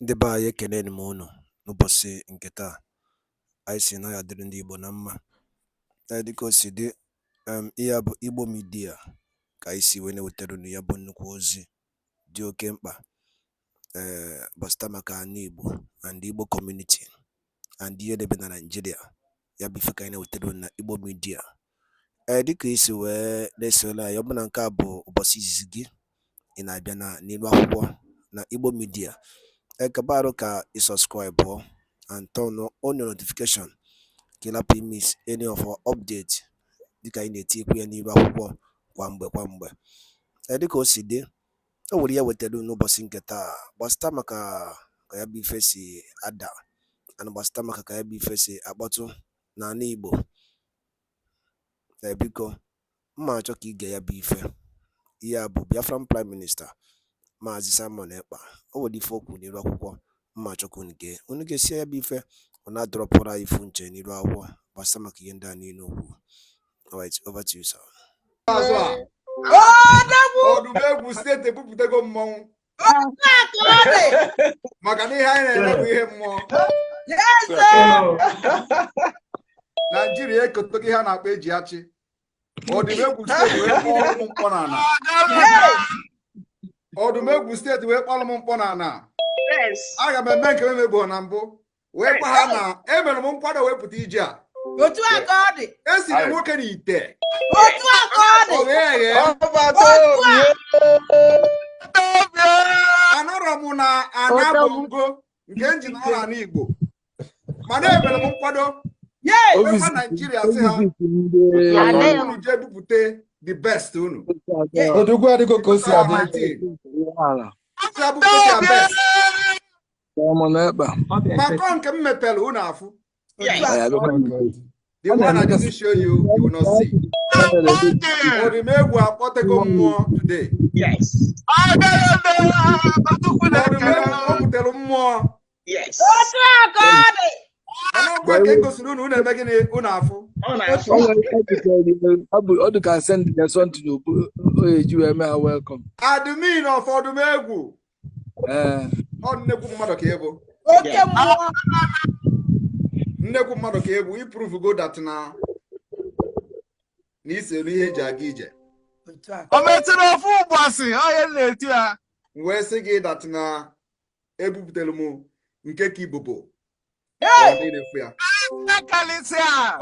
Ndị be anyị, ekeneni m unu n'ụbọchị nke taa. Anyị sị na ọ ya dịrị ndị Igbo na mma. Ee, dịka o si dị, ihe a bụ Igbo Media ka anyị si wee na-ewetara unu ya bụ nnukwu ozi dị oke mkpa gbasata maka ana Igbo and Igbo community and ihe na-eme na Nigeria. Ya bụ ife ka anyị na-ewetara unu na Igbo Media. Ee, dịka i si wee na-esonyere anyị, ọ bụ na nke a bụ ụbọchị izizi gị ị na-abịa na n'elu akwụkwọ na Igbo Media, ekebe arụ ka ị subscribe and turn on your notification ka ị lapụ miss any of our update, dịka anyị na-etikwu ya n'ihu akwụkwọ kwa mgbe kwa mgbe. Ee, dịka o si dị, o nwere ihe wetara unu n'ụbọchị nke taa gbasata maka ka ya bụ ife si ada and gbasata maka ka ya bụ ife si akpọtụ n'ala Igbo. Ee, biko, mma achọ ka ige ya bụ ife. Ihe a bụ Biafran Prime Minister, Maazị Simon Ekpa. O nwere ife o kwuru n'ihu akwụkwọ mma achọ ka unu gee. Unu gesie ya bụ ife, unu adropụrụ anyị ifu nche n'ihu akwụkwọ gbasata maka ihe ndị a niile o kwuru. Alright, over to you, sir. Azụ a. Odogwu! Ọdụmegwu Steeti ebupụtago mmọnwụ Otu a ka ọ dị! maka na ihe anyị na-eme bụ ihe mmụọ. Yes, sir! Naijiria ekotogo ihe a na-akpọ eji achị. Ọdụmegwu Steeti wee kpọọ m mkpọ n'ala. Ọdụmegwu Steeti wee kpọrọ m mkpọ n'ala. Aga m eme nke m emegbu na mbụ, wee gwa ha na emere m nkwado wee pụta ije a. Otu a ka ọ dị! Esiri nwoke n'ite. Otu a ka ọ dị! Ọ ghee eghe. Otu a! Anọrọ m na ana bongo nke m ji nọrọ n'ala Igbo, mana emere m nkwado wee gwa Naijiria sị ha unu jee bupute the best unu. Odogwu adịgo ka o si adị. 19 sị ha bupute their best. Simon Ekpa. Maka nke m mepere unu afụ. The Ọ one I na-eme didn't show you, you will not see. Ọdụmegwu akpọtego mmụọ today. Ọdụmegwu o butere mmụọ. Otu a ka ọ dị! Mana ọkwa nke m gosiri unu, unu eme gịnị? Unu afụ. Ọ dị ka send ya something o eji wee mee ha welcome. Admin of Ọdụmegwu. Ee. Ọ nnekwu mmadụ ka ị bụ. Oke mmụọ! Nnekwu mmadụ ka ị bụ. Iprove go that na iso n'ihe eji aga ije. Otu a. O metụrụ ofu ụbọchị onye na-eti ya. M wee sị gị that na ebuputere m nke ka ibobo. Hey! Ọ dịrị efu ya. Kalịsịa.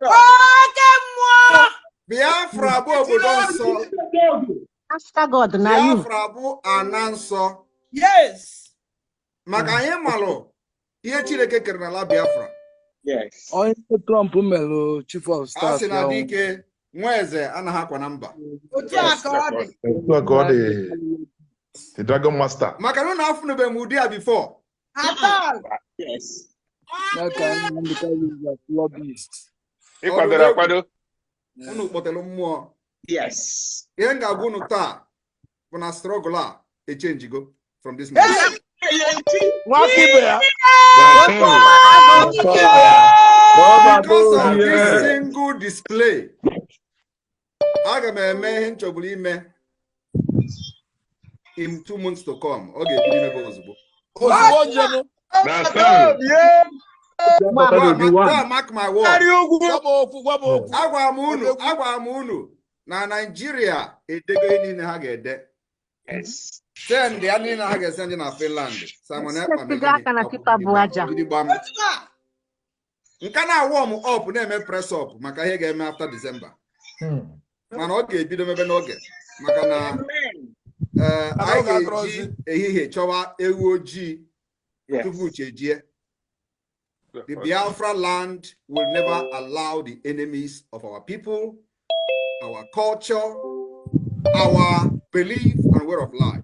Oke mmụọ! Biafra bụ obodo nsọ. After God, na you. Biafra bụ ana nsọ. Maka anyị malụ ihe Chineke kere n'ala Biafra. Onye Trump melụ chief of A staff sị na ya. Dike nwa eze anaghị akwa na mba. Otu a ka ọ dị! Otu a ka ọ dị, the Dragon Master. Maka na unu afụnube m ụdị a before. At all! Ya ka Nnamdi Kanu is a lobbyist. Ị kwadoro akwado. Unu kpọtere mmụọ. Ihe m ga-agwa unu taa bụ na struggle a echenjigo from this moment. Nwaka ibe ya. Because of this single display, aga m eme ihe m chọburu ime in 2 months to come. Ọ ga-ebido imebe ozugbo. Ozugbo njem. Na sound. Go and mark my word. Karịa ugwu. Gwa m okwu, gwa m okwu. Agwara m unu na Naijiria edego ihe niile ha ga-ede. Send ya niile ha ga-esend na Finland. Simon Ekpa. Setịgo aka na kịta bụ aja. Gidigbam. Otu a! Nke na warm up na-eme press up maka ihe ga-eme after December, mana ọ ga-ebido mebe n'oge maka na anyị Oge atọrọ. ga-eji ehihie chọwa ewu ojii tupu chi ejie. The Biafra land will never allow the enemies of our people, our culture, our belief and way of life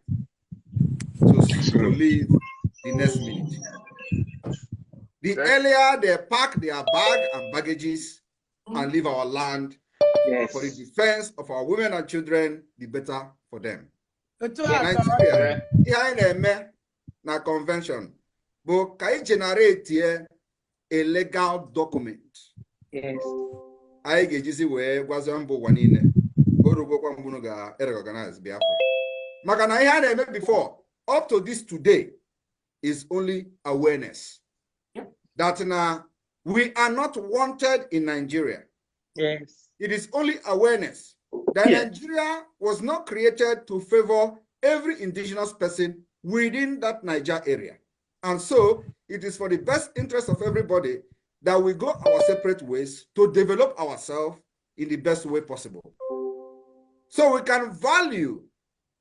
to live the next minute. The earlier they pack their bag and baggages and leave our land for the defense of our women and children, the better for them. Otu a ka ọ dị. Nigeria, ihe anyị na-eme na convention bụ ka anyị generate a legal document anyị ga-ejizi wee gwazie mba ụwa niile o rugokwa mgbe unu ga-recognize Biafra, maka na ihe a na-eme before Up to this today is only awareness that now we are not wanted in Nigeria. Yes. It is only awareness that Nigeria was not created to favor every indigenous person within that Niger area. And so it is for the best interest of everybody that we go our separate ways to develop ourselves in the best way possible. So we can value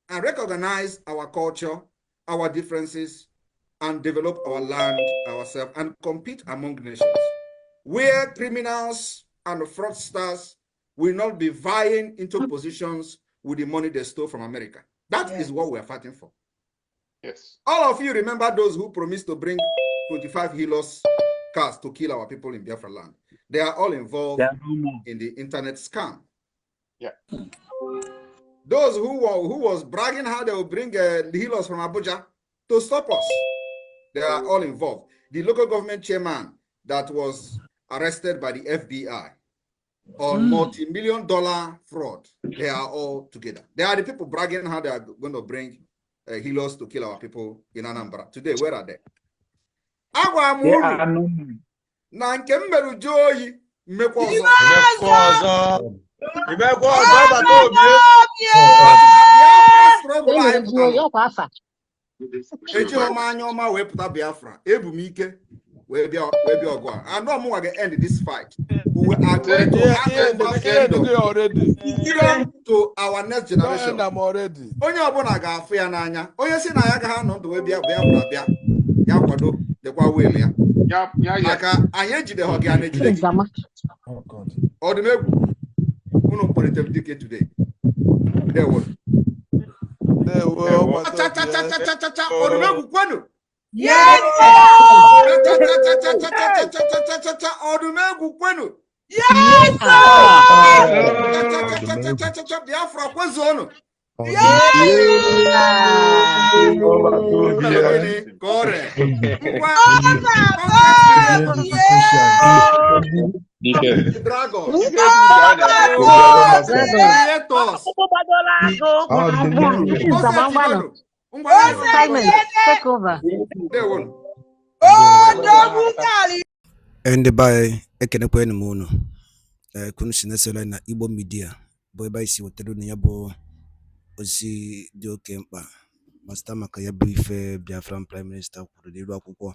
and recognize our culture, our differences, and develop our land ourselves and compete among nations, where criminals and fraudsters will not be vying into positions with the money they stole from America. That is what we are fighting for. Yes. All of you remember those who promised to bring 25 Hilos cars to kill our people in Biafra land. They are all involved in the internet scam. Yeah. Those who was bragging how they will bring the healers from Abuja to stop us, they are all involved. The local government chairman that was arrested by the FBI on multi-million-dollar fraud, they are all together. They are the people bragging how they are going to bring healers to kill our people in Anambra. Today, where are they? Agwa m unu na nke m mere jụọ oyi mmekwa ọzọ. Imekwa ọzọ. Imekwa ọzọ bata obi. Biafra struggle E anyị mere jụọ oyi pụtara ọkwa afa. ejighị m anya ọma wee pụta Biafra, ebu m ike wee bịa ọgụ a. Anụ ọmụnwa ga-end this fight. We are going to hand over Ihe freedom dị already. freedom to our next Don't generation. end am already. Onye ọbụla ga-afụ ya n'anya. Onye si na ya agaghị anọ ndụ wee bịa Biafra bịa, ya kwado dịkwa wil ya. Yeah. Maka anyị ejideghọ gị, a na-ejide gị. Nzama. Oh God. Ọdụmegwu, unu kpọlitere m dike today. Ndewo. Ndewo Ndewo. bata Cha obi. cha cha cha cha cha cha, ọdụmegwu kwenu. Yes, Cha cha cha cha cha cha cha cha cha cha cha, ọdụmegwu kwenu. Yes, Cha cha cha cha cha cha cha cha, Biafra kwezuonu. Ọbata obi. Gịnị ka ọ ree? Ngwa, Dike. the dragons, Master. creators, Nzama ngwanụ. Ngwa, Simon, take over. ndewo. Odogwu kali. Ndị be anyị, ekenekwanụ m unu. Ee, ka unu si na-esoro anyị na Igbo Media, bụ ebe anyị si wetara unu ya bụ ozi dị oke mkpa gbasata maka ya bụ ife Biafran Prime Minister kwuru n'elu akwụkwọ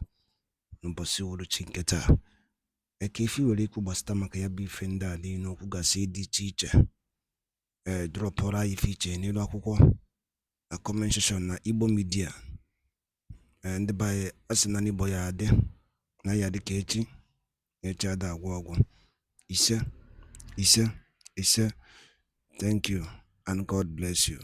n'ụbọchị uhuruchi nke taa. Eke ife i nwere ikwu gbasata maka ya bụ ife ndị a niile okwu gasị dị iche iche, ee, dropụrụ anyị ife iche n'elu akwụkwọ na comment section na Igbo Media. Ee, ndị be anyị, a sị na n'Igbo ya adị na ya dị ka echi na echi ada agwụ ọgwụ. Ise, ise, ise. Thank you and God bless you.